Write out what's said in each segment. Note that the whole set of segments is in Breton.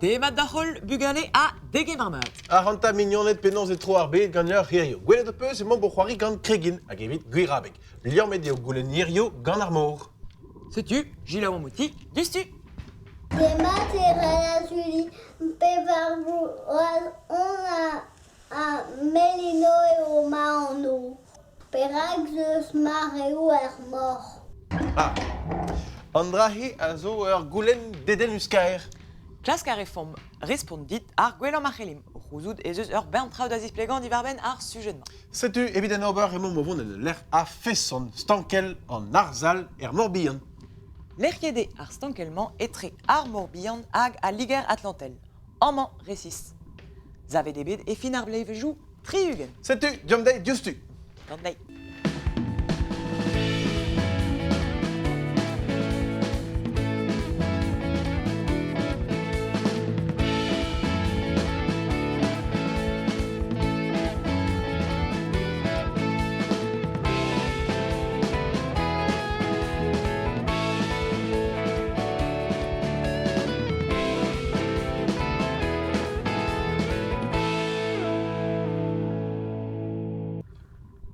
Demat da holl bugale ha degemer mat. Ac'hanta mignoned penaos e tro ar bed ganeoc'h hiziv. Gwelet ho peus emaomp o c'hoari gant kregin hag evit gwir abeg. Liammet eo goulenn hiziv gant ar mor. Setu, selaouomp outi diouzhtu. Demat e ra Julie. Pevar bloaz on ha Melino eo ma anv. Perak 'z eus mareoù er mor? Ah, an dra-se a zo ur goulenn dedennus-kaer. Klask a refomp respont dit ar gwellañ ma c'hellimp, o c'houzout ez eus ur bern traoù da zisplegañ diwar-benn ar sujed-mañ. Setu evit en ober emaomp o vont en ul lec'h a-feson, stankell an Arzhal er Mor-Bihan. Lec'hiet eo ar stankell-mañ etre ar Mor-Bihan hag al Liger-Atlantel. Amañ resis. Savet eo bet e fin ar blevezhioù 60. Setu, deomp dezhi diouzhtu. Gant dezhi.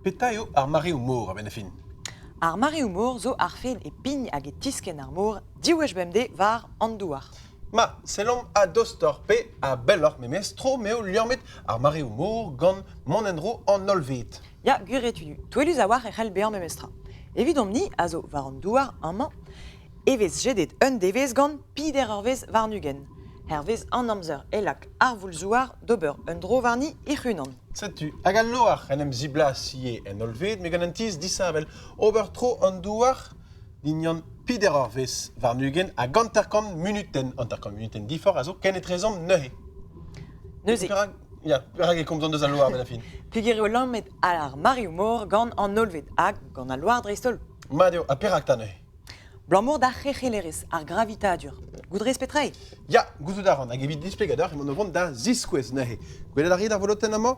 Petra eo ar mareoù-mor a-benn ar fin? Ar mareoù-mor zo ar fed e pign hag e tiskenn ar mor div wech bemdez war an douar. Ma, sellomp a-dostoc'h pe a-belloc'h memes tro m'eo liammet ar mareoù-mor gant mont en-dro an hollved. Ya, gwir eo tudu. Touellus a-walc'h e c'hell bezañ memestra. Evidomp-ni, a zo war an douar amañ, e vez jedet un devezh gant peder eurvezh warn-ugent. Hervez an amzer e lak ar voul-zouar d'ober un dro warni hec'h-unan. Setu, hag al loar en em ziblas ivez en hollved met gant un tizh disheñvel. Ober tro an douar dindan peder eurvezh warn-ugent hag hanter-kant munutenn. Hanter-kant munutenn diforc'h a zo kenetrezomp neuze. Neuze, Perak, ya, perak e komzan deus al loar a-benn ar fin? peogwir eo lammet ar mareoù-mor gant an hollved hag gant al loar dreist-holl. Mat eo, ha perak 'ta neuze? Abalamour d'ar c'hrec'helerezh, ar gravitadur. Goût rez petra eo? Ya, gouzout a ran, hag evit displegañ deoc'h emaon o vont da ziskouez neuze. Gwelet a rit ar volotenn amañ?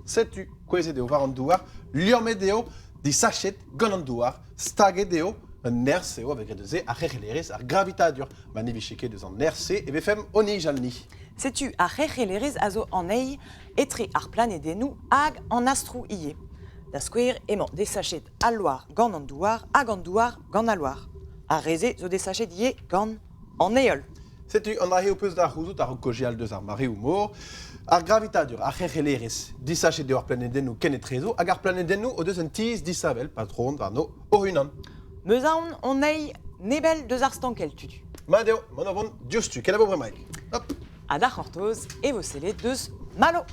Setu, kouezhet eo war an douar, liammet eo, disachet gant an douar, staget eo, un nerzh eo a vez graet eus se, ar c'hrec'helerezh, ar gravitadur. Ma ne vije ket eus an nerzh-se e vefemp o nijal-ni. Setu ar c'hrec'helerezh a zo anezhi etre ar planedennoù hag an astroù ivez. Da skouer emañ desachet al loar gant an douar hag an douar gant al loar. Ar re-se zo desachet ivez gant an heol. Setu an dra-se ho peus da c'houzout a-raok kaozeal deus ar mareoù-mor. Ar gravitadur, ar c'hrec'helerezh, disachet eo ar planedennoù kenetrezo hag ar planedennoù o deus un tizh disheñvel pa droont warno o-unan. Meus aon on eil nebell deus ar stankell tudu. Mat eo, mont a vont diouzhtu. Kenavo bremaik. Hop. Ha da c'hortoz e vo sellet deus Malo.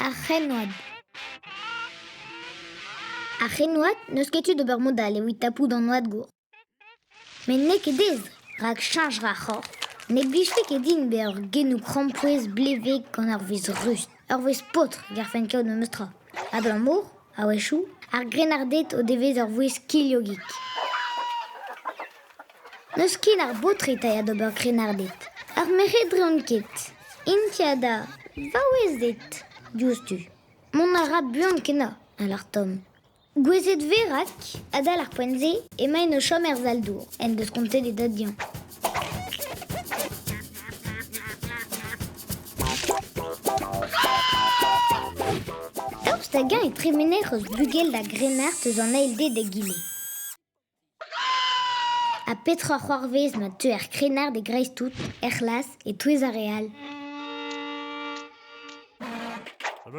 Ar c'hrennoad. Ar c'hrennoad n'eus ket tu d'ober mod all evit tapout an oad gour. Met n'eo ket aes, rak cheñch 'ra ar c'horf. Ne blijfe ket din bezañ ur genoù krampouezh blevek gant ur vezh rust. Ur wezh paotr 'garfen kaout memes tra. Abalamour, a-wechoù, ar grennarded o devez ur vouezh kilhogik. N'eus ket ar baotred a ya d'ober krennarded. Ar merc'hed 'reont ket. Int ya da vaouezed diouzhtu. Mont a ra buan-kenañ, a lâr Tom. Gouezet 'vez rak, adal ar poent-se, emaint o chom er sal-dour, en deus kontet e dad dezhañ. Daoust hag-eñ e tremener eus bugel da grennard eus an eil de d'egile? Ha petra c'hoarvez ma teu ar krennard e-kreiz-tout, er c'hlas, e-touez ar re all?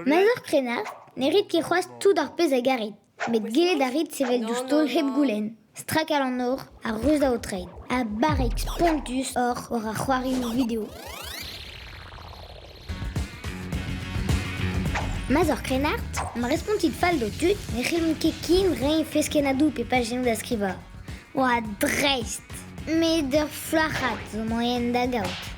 Ma 'z oc'h krennard, ne rit ket c'hoazh tout ar pezh a garit, met gellet a rit sevel diouzh taol hep goulenn, strakal an nor ha ruzañ ho treid, ha barrek spontus oc'h war ar c'hoarioù video. Ma 'z oc'h krennard, ma respontit fall d'ho tud, ne c'hellont ket ken reiñ feskennadoù pe pajennoù da skrivañ. Oa dreist! Met ur flac'had zo moaien da gaout.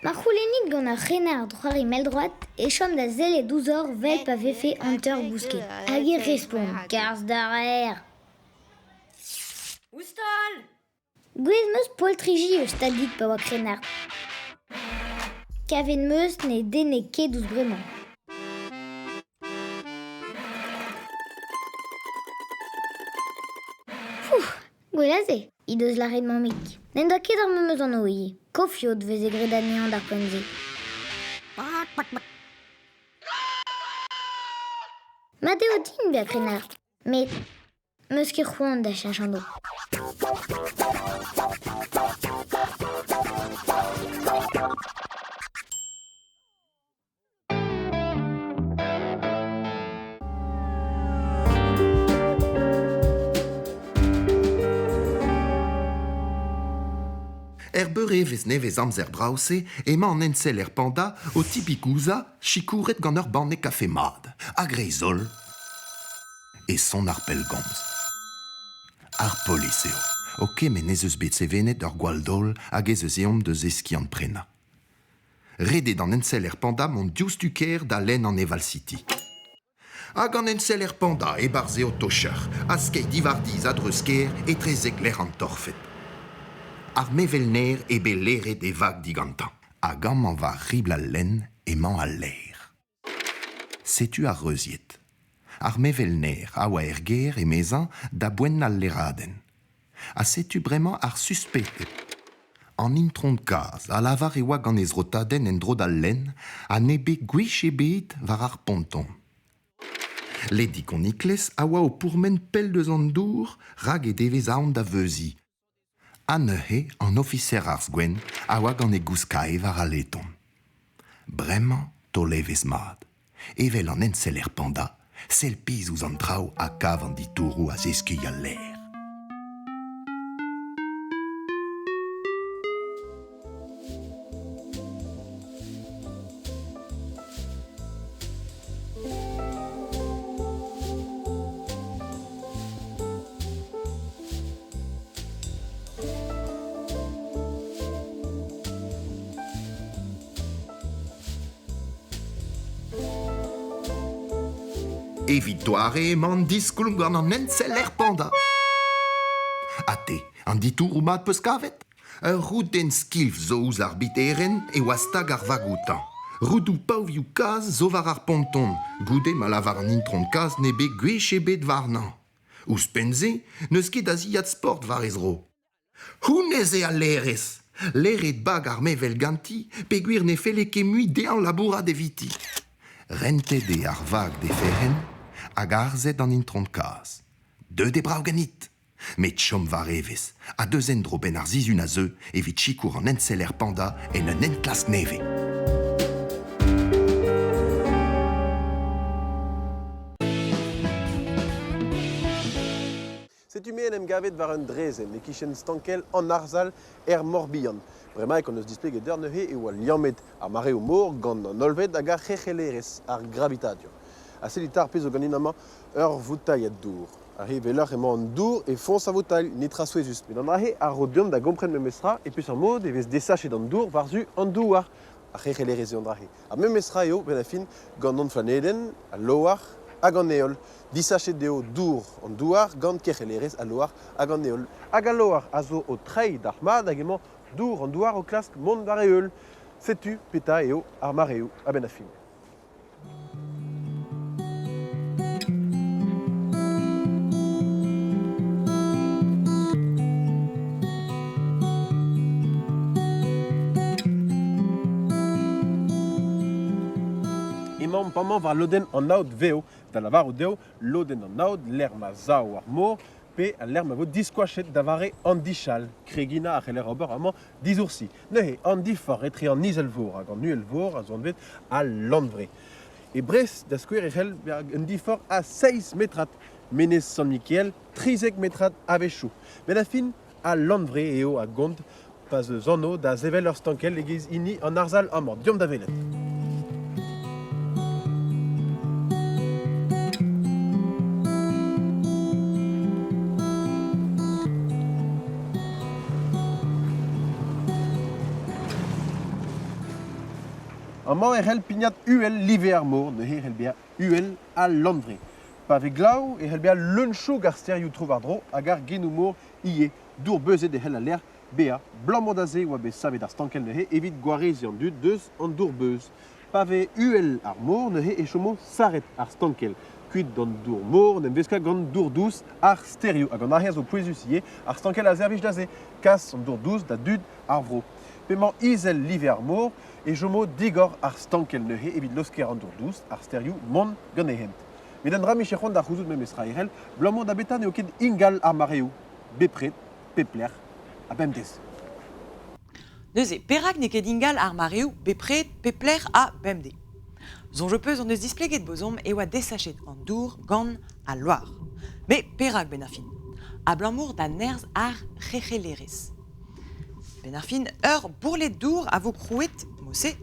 Ma c'houlennit gant ur c'hrennard c'hoari mell-droad e chom da sellet ouzhoc'h 'vel pa vefe hanter-gousket. Hag e respont, Kerzh d'ar aer. Ouzh taol! Gwez 'm eus poltriji eus Tadig pa oa krennard. Kavet 'm eus ne denne ket ouzh bremañ. Fou, gwell aze, he deus lâret mammig. N'en doa ket ar memes anv ivez. Kofiot 'veze graet anezhañ d'ar poent-se. Mat eo din bezañ krennard, met 'meus ket c'hoant da cheñch anv. Er beurevezh nevez-amzer brav-se emañ an enseller panda o tipikouzañ sikouret gant ur banne kafe mat. A-greiz-holl e son ar pellgomz. Ar polis eo, o kemenn ez eus bet sevenet ur gwall-daol hag ez eus ezhomm da zeskiñ prenañ. Ret eo d'an enseller panda mont diouzhtu-kaer da lenn an Eval City. Hag an enseller panda e-barzh eo tocher ha skeiñ diwar-dizh a-dreuz-kêr etrezek lec'h an torfed. Ar mevel-naer eo bet laeret e vag digantañ. Hag amañ war ribl al lenn emañ al laer. Setu ar reuzied. Ar mevel-naer a oa er gêr, emezañ, da boent al leradenn. Ha setu bremañ ar suspekted. An intron kazh a lavar e oa gant he zrotadenn en-dro d'al lenn ha n'eo bet gwech ebet war ar ponton. Lady Koniclez a oa o pourmen pell deus an dour rak he devez aon da veuziñ. Ha neuze an ofiser arz gwenn a oa gant e gouskae war al leton. Bremañ taol evezh mat. Evel an enseller panda, sell pizh ouzh an traoù ha kav an ditouroù a zeskuilh al lêr. Evit doare emañ an diskoulm gant an enseller panda. Ha te, an ditouroù mat 'peus kavet? Ur roudenn skilf zo ouzh ar biterenn e oa stag ar vag outañ. Roudoù pavioù kazh zo war ar ponton, goude ma lavar an intron kazh n'eo bet gwech ebet warnañ. Ouzhpenn-se, n'eus ket a zilhad sport war he zro. Honnezh eo al laerez! Laeret bag ar mevel ganti peogwir ne felle ket mui dezhañ labourat eviti. Rentet eo ar vag d'he ferc'henn hag harzet an intron kazh. Deuet eo brav ganit! Met chom war evezh ha deus en-dro 'benn ar sizhun a zeu evit sikour an enseller panda en un enklask nevez. Setu me en em gavet war un draezhenn e-kichen stankell an Arzhal er Mor-Bihan. Bremaik hon eus displeget deoc'h neuze e oa liammet ar mareoù-mor gant an hollved hag ar c'herc'hellerezh, ar gravitadur. Ha sellit 'ta ar pezh zo ganin amañ, ur voutailhad dour. Aze welloc'h emañ an dour e foñs ar voutailh, netra souezhus. Met an dra-se a ro deomp da gompren memestra e peseurt mod e vez desachet an dour war-zu an douar. Ar c'herc'hellerezh eo an dra-se. Ha memestra eo, benn ar fin, gant hon flanedenn, al loar hag an heol. Disachet eo dour an douar gant kerc'hellerezh al loar hag an heol. Hag al loar a zo o treiñ dalc'hmat hag emañ dour an douar o klask mont war e heul. Setu petra eo ar mareoù a-benn ar fin. Emaomp amañ war lodenn an aod vev, da lavarout eo lodenn an aod lec'h ma sav ar mor pe al lec'h ma vo diskoachet da vare an dichal. Kreginañ a c'heller ober amañ disoursi. Neuze, an diforc'h etre an izelvor hag an uhelvor a zo anvet al Lanvre. E Brest, da skouer, e c'hell bezañ un diforc'h a seizh metrad. Menez Sant-Mikael, 13 metrad a-wechoù. Met a fin, al Lanvre eo a gont pa 'z eus anv da sevel ur stankell e-giz hini an Arzhal amañ. Deomp da welet. Amañ e c'hell pignat uhel live ar mor, neuze e c'hell bezañ uhel al Lanvre. Pa vez glav e c'hell bezañ leun-chouk ar stêrioù tro-war-dro hag ar genoù-mor ivez. Dour beuzet e c'hell al lec'h bezañ. 'Blamour da se e oa bet savet ar stankell neuze evit gwareziñ an dud deus an dour beuz. Pa vez uhel ar mor neuze e chomo sarret ar stankell. Kuit d'an dour mor en em veskañ gant dour dous ar stêrioù. Hag an aher zo pouezus ivez. Ar stankell a servij da se, kas an dour dous da dud ar vro. P'emañ izel live ar mor e chomo digor ar stankell neuze evit leuskel an dour dous ar stêrioù mont gant e hent. Met un dra 'mije c'hoant da c'houzout memestra e c'hell, 'blamour da betra n'eo ket ingal ar mareoù, bepred, pep lec'h ha bemdez. Neuze, perak n'eo ket ingal ar mareoù bepred, pep lec'h ha bemdez? Soñj ho peus hon eus displeget bozomp e oa desachet an dour gant al loar. Met perak 'benn ar fin? Abalamour da nerzh ar c'hrec'hellerezh. 'Benn ar fin, ur bourled dour a vo krouet, mod-se,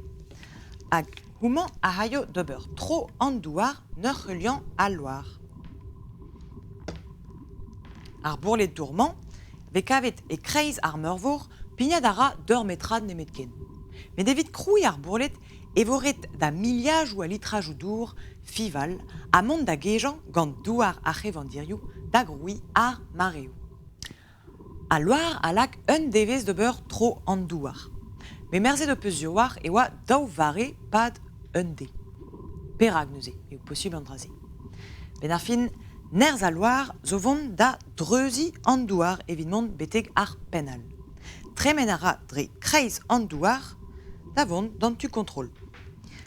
hag homañ a raio d'ober tro an douar 'n ur heuliañ al loar. Ar bourled dour-mañ 'vez kavet e-kreiz ar meurvor, pignat a ra d'ur metrad nemetken. Met evit krouiñ ar bourled e vo ret da miliadoù a litrajoù dour fiñval ha mont da gejañ gant douar ar c'hevandirioù da grouiñ ar mareoù. Al loar a lak un devezh d'ober tro an douar. Met merzet ho peus war e oa daou vare 'pad un deiz. Perak neuze eo posubl an dra-se? Benn ar fin, nerzh al loar zo vont da dreuziñ an douar evit mont betek ar penn all. Tremen a ra dre kreiz an douar da vont d'an tu kontrol.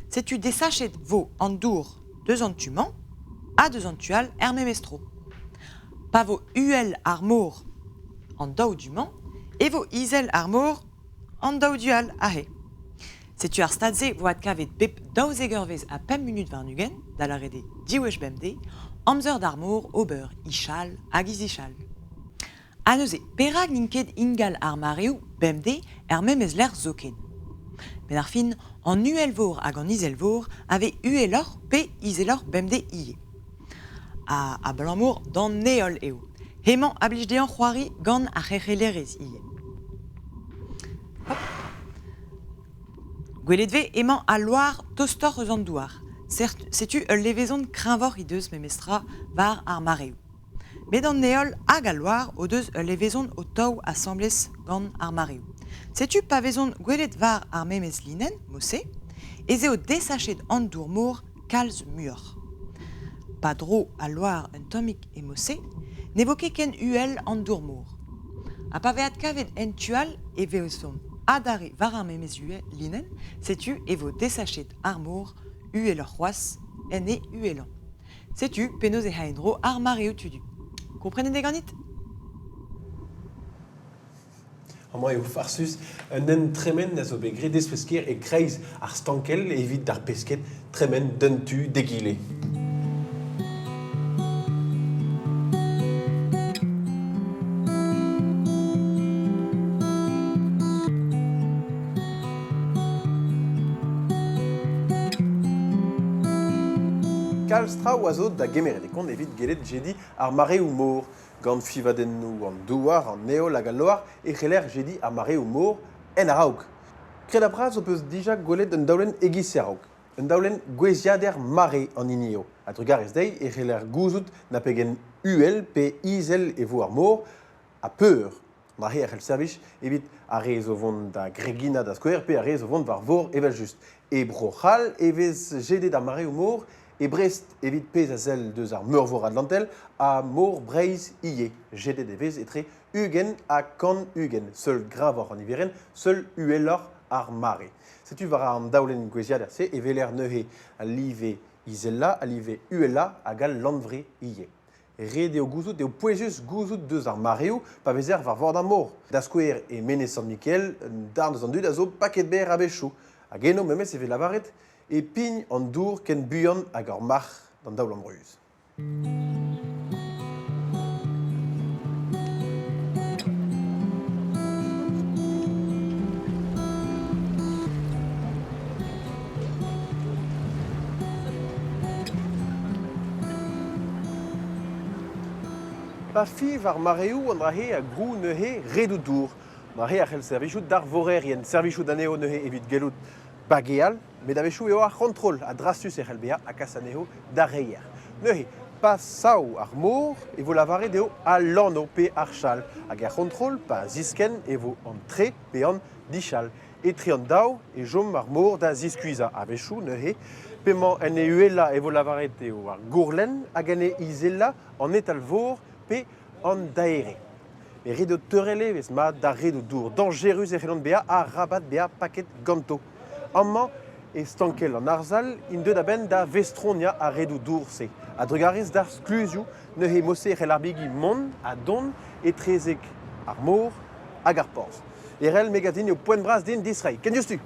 Setu desachet 'vo an dour deus an tu-mañ ha deus an tu all er memes tro. Pa vo uhel ar mor an daou du-mañ e vo izel ar mor an daou du all aze. Setu ar stad-se 'vo adkavet bep 12 eurvezh ha pemp munut warn-ugent, da lâret eo div wech bemdez, amzer d'ar mor ober ichal hag izichal. Ha neuze, perak n'int ket ingal ar mareoù bemdez er memes lec'h zoken? Met ar fin, an uhelvor hag an izelvor a vez uheloc'h pe izeloc'h bemdez ivez. Ha abalamour d'an heol eo. Hemañ a blij dezhañ c'hoari gant ar c'herc'hellerezh ivez. Hop. Gwelet 'vez emañ al loar tostoc'h eus an douar. Setu ul levezon kreñvoc'h he deus memestra war ar mareoù. Met an heol hag al loar o deus ul levezon o taou asambles gant ar mareoù. Setu pa vezont gwelet war ar memes linenn, mod-se, ez eo desachet an dour-mor kalz muioc'h. Pa dro al loar un tammig e mod-se, ne vo ket ken uhel an dour-mor. Ha pa vez adkavet en tu all e vezont adarre war ar memes linenn, setu e vo desachet ar mor uheloc'h c'hoazh en e uhelañ. Setu penaos ez a en-dro ar mareoù tudu. Komprenet eo ganit? Amañ eo farsus un hent tremen a zo bet graet ez-feskier e-kreiz ar stankell evit d'ar pesked tremen d'un tu d'egile. Kalz traoù a zo da gemeret e kont evit gellet jediñ ar mareoù-mor. Gant fiñvadennoù an douar, an heol hag al loar e c'heller jediñ ar mareoù-mor en a-raok. Kredabl-bras ho peus dija gwelet un daolenn e-giz-se a-raok. Un daolenn gwezhiader mare an hini eo. A-drugarez dezhi e c'heller gouzout na pegen uhel pe izel e vo ar mor ha peur. Neuze e c'hell servij evit ar re zo vont da greginañ da skouer pe ar re zo vont war vor evel-just. E Bro-C'hall e vez jedet ar mareoù-mor e Brest evit pezh a sell deus ar Meurvor Atlantel ha Mor Breizh ivez. Jedet e vez etre 20 ha 120, seul greñvoc'h an niverenn, seul uheloc'h ar mare. Setu war an daolenn gwezhiader-se e weler neuze al live izelañ, al live uhelañ hag al lanvre ivez. Ret eo gouzout eo pouezus gouzout deus ar mareoù pa vezer war vord ar mor. Da skouer e Menez Sant-Mikael, un darn eus an dud a zo paket berr a-wechoù. Hag eno memes e vez lavaret e pign an dour ken buan hag ur marc'h d'an daoulamm ruz. Pa fiñv ar mareoù an dra-se a grou neuze redoù-dour. Mare a c'hell servijout d'ar vorerien, servijout anezho neuze evit gellout bageal, met a-wechoù eo ar c'hontrol a drastus e c'hell bezañ ha kas anezho d'ar reier. Neuze, Pa sav ar mor e vo lavaret eo al lanv pe ar chal, hag er c'hontrol pa ziskenn e vo an tre pe an dichal. Etre an daou e chom ar mor da ziskuizhañ a-wechoù neuze. P'emañ en e uhelañ e vo lavaret eo ar gourlenn hag en e izelañ an etal-vor pe an daere. Met ret eo teurel evezh mat d'ar redoù-dour. Dañjerus e c'hellont bezañ arabat bezañ paket ganto. Amañ e stankell an Arzhal int deuet a-benn da vestroniañ ar redoù-dour-se. A-drugarez d'ar skluzioù neuze mod-se e c'hell ar bigi mont ha dont etrezek ar mor hag ar porzh. Erell, me gav din eo poent bras din distreiñ. Ken diouzhtu!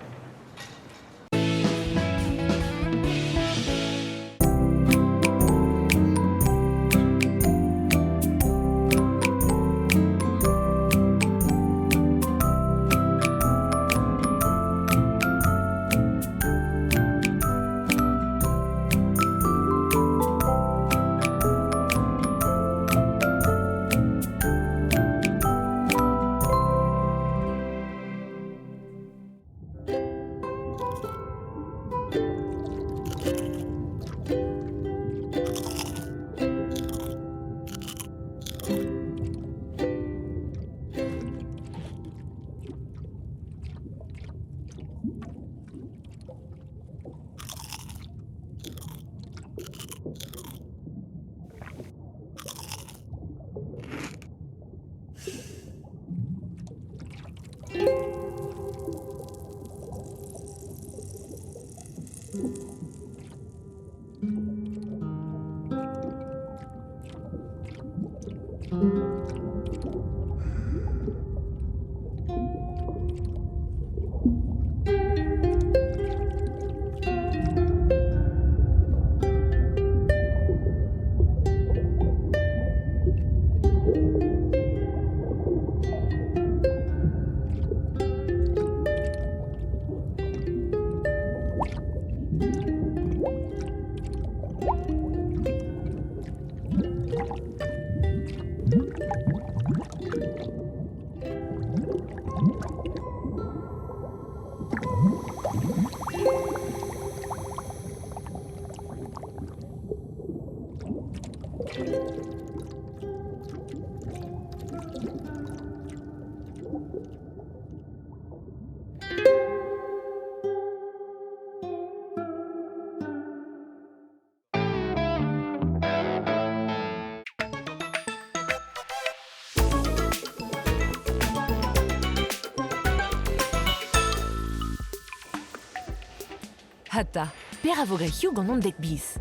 Hata, per a vo graet hiziv gant an dek biz?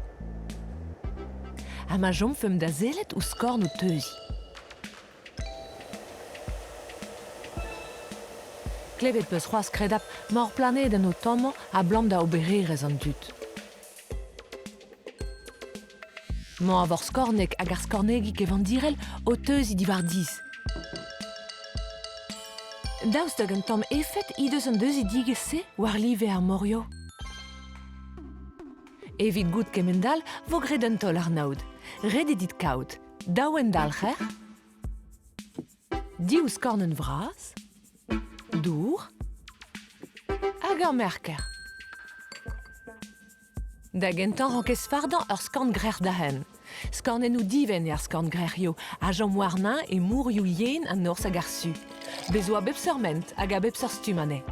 Ha ma chomfemp da sellet ouzh skorn o teuziñ. Klevet 'peus c'hoazh kredapl 'mañ hor planedenn o tommañ abalamour da obererezh an dud. Mañ ar vorskorneg hag ar skornegi kevandirel o teuziñ diwar dizh. Daoust hag un tamm efed he deus an deuzidigezh-se war live ar morioù? Evit goût kement-all 'vo graet un taol-arnaod. Ret eo dit kaout daou endalc'her, div skornenn vras, dour hag ur merker. Da gentañ 'rankez fardañ ur skorn grec'h da henn. Skornennoù divent eo ar skorn grec'hioù a chom warnañ e mourioù yen an norzh hag ar su. Bez 'zo a bep seurt ment hag a bep seurt stumm anezhe.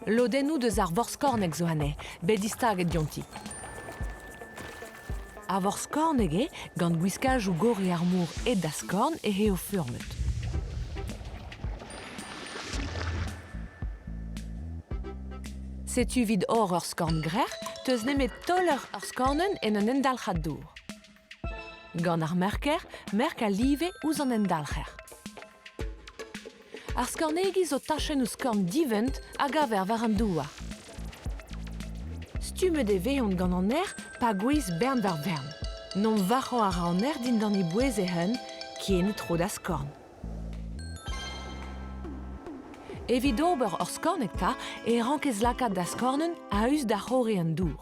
Lodennoù deus ar vorskorneg zo anezhe, bet distaget dionti. Ar vorskorneg eo, gant gwiskajoù gorre ar mor aet da skorn eh eo furmet. Setu evit hor ur skorn grec'h, 'teus nemet taoler ur skornenn en un endalc'had dour. Gant ar merker, merk al live ouzh an endalc'her. Ar skornegi zo tachennoù skorn divent a gaver war an douar. Stummet e vezont gant an erc'h pa gouez bern war vern. N'omp varc'hañ a ra an erc'h dindan e bouez e-hun, ken e tro da skorn. Evit ober ur skorneg 'ta e rankez lakaat da skornenn a-us da c'horre an dour.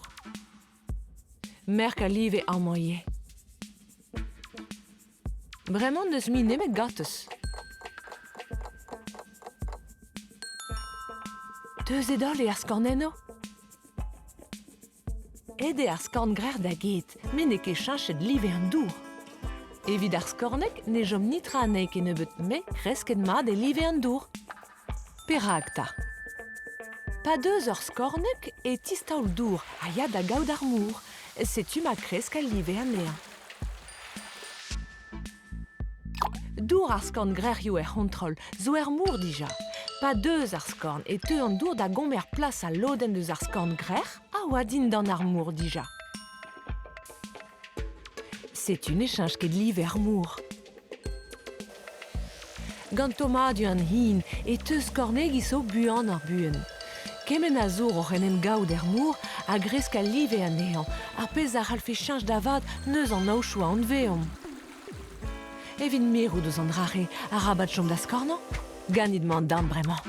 Merk al live amañ ivez. Bremañ n'eus mui nemet gatez. Teuzet holl eo ar skornennoù. Aet eo ar skorn-grec'h da get, met n'eo ket cheñchet live an dour. Evit ar skorneg ne chom netra anezhi kennebeut met kresket mat eo live an dour. Perak 'ta? Pa deus ur skorneg e tistaol dour a ya da gaout ar mor, setu ma kresk al live anezhañ. Dour ar skorn-grec'hioù er c'hontrol zo er mor dija. Pa deus ar skorn e teu an dour da gomer plas al lodenn eus ar skorn-grec'h a oa dindan ar mor dija. Setu ne cheñch ket live ar mor. Gant tommadur an hin e teu skornegi zo buanoc'h-buan. Kement a zour oc'h en em gaout er mor a gresk al live anezhañ, ar pezh a c'hallfe cheñch da vat neuz an aochoù a anveomp. Evit mirout eus an dra-se, arabat chom da skornañ. Ganit 'mañ an darn bremañ.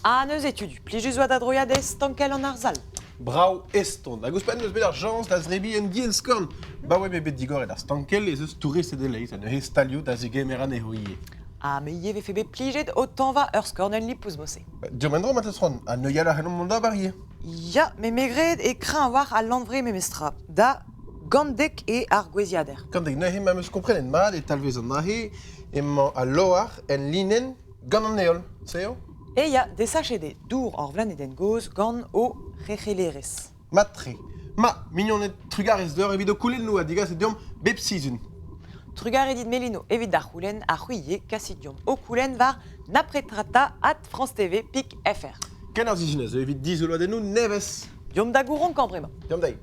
Ha neuze tudu, plijus oa da droiadez stankel an arzhal. Brav eston. Hag ouzhpenn eus bet ar chañs da zrebiñ un dienn-skorn. Baoe m'eo bet digoret ar stankel ez eus touristed e-leizh ha neuze stalioù da zegemer anezho ivez. Ha me ivez vefe bet plijet o tañva ur skornenn lipous-mose. Deomp en-dro ma 'teus c'hoant, ha neuial a c'hellomp mont d'ober ivez. Ya, met me 'gred e kreñv war al lanvre memestra. Da gant dek eo ar gwezhiader. Gant dek neuze ma 'm eus komprenet mat e talvez an aze emañ al loar en linenn gant an heol, se eo? E ya, desachet eo dour hor blanedenn gozh gant o c'hec'helerezh. Mat-tre. Ma, mignoned, trugarez deoc'h evit ho koulennoù ha degaset deomp bep sizhun. Trugarez dit Melino evit da c'houlenn ha c'hwi ivez kasit deomp ho koulenn war napretrata at francetv pik fr. Ken ar sizhun a zeu evit dizoloadennoù nevez. Deomp da gouronkañ bremañ. Deomp dezhi.